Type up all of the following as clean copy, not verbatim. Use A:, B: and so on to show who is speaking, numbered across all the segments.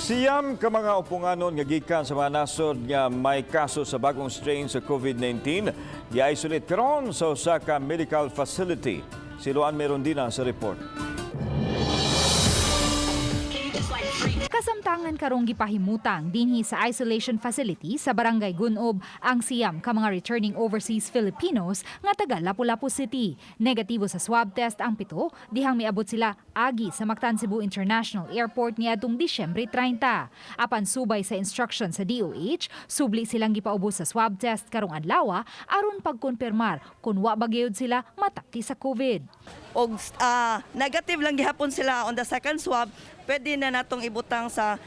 A: 9 ka mga uponganon nga gikan sa mga nasod nga may kaso sa bagong strain sa COVID-19 gi-isolate karon sa usa ka medical facility. Si Luan Merondina sa report.
B: Kasamtangan karong gipahimutang dinhi sa isolation facility sa Barangay Gunob ang 9 ka mga returning overseas Filipinos nga taga Lapu-Lapu City. Negatibo sa swab test ang 7 dihang miabot sila agi sa Mactan Cebu International Airport niadtong Disyembre 30. Apan subay sa instruction sa DOH, subli silang gipaubos sa swab test karong adlaw aron pagkonfirmar kung wa ba gyud sila matapti sa COVID.
C: Og negative lang gihapon sila on the second swab, pwede na natong ibutang sa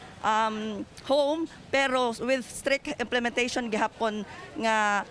C: home, pero with strict implementation gihapon nga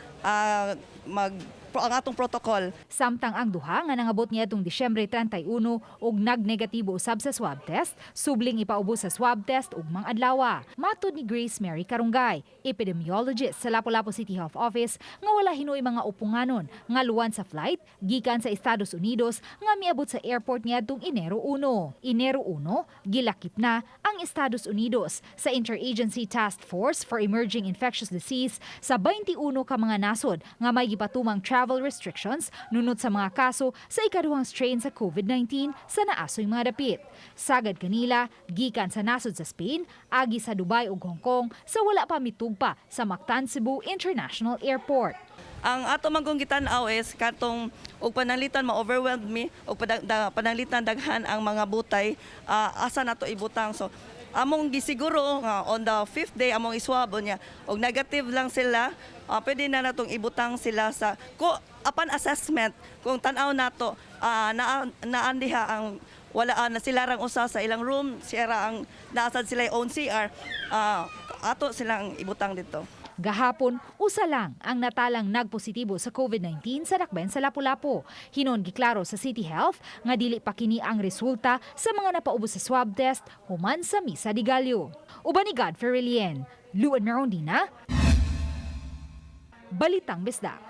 C: mag ang atong protocol.
B: Samtang ang duha nga nangabot niadtong Disyembre 31 ug nagnegatibo usab sa swab test, subling ipaubos sa swab test ugmang adlaw. Matud ni Grace Mary Karunggay, epidemiologist sa Lapu-Lapu City Health Office, nga wala hinuoy mga uponganon nga luwan sa flight gikan sa Estados Unidos nga miabot sa airport niadtong Enero 1. Enero 1, gilakip na ang Estados Unidos sa Interagency Task Force for Emerging Infectious Disease sa 21 ka mga nasod nga may gipatumang travel restrictions nunot sa mga kaso sa ikaduhang strain sa COVID-19 sa naasoy mga dapit. Sagad kanila, gikan sa nasod sa Spain, agi sa Dubai ug Hong Kong sa wala pa mitugpa sa Mactan Cebu International Airport.
C: Ang ato man kung gitan-aw is katong og pananglitan ma-overwhelmed mi og pananglitan daghan ang mga butay, asa nato ibutang. So among gisiguro nga on the fifth day among iswab niya og negative lang sila, pwede na natong ibutang sila sa ko upon assessment kung tan-aw nato na naan diha ang wala na sila rang usa sa ilang room, sira ang naasad sila own CR, ato silang ibutang dito.
B: Gahapon, usa lang ang natalang nagpositibo sa COVID-19 sa dakbayan sa Lapu-Lapu. Hinon giklaro sa City Health nga dili pa kini ang resulta sa mga napaubos sa swab test human sa Misa de Gallo. Uban ni God Ferrilien, Luan Merondina, Balitang Bisdak.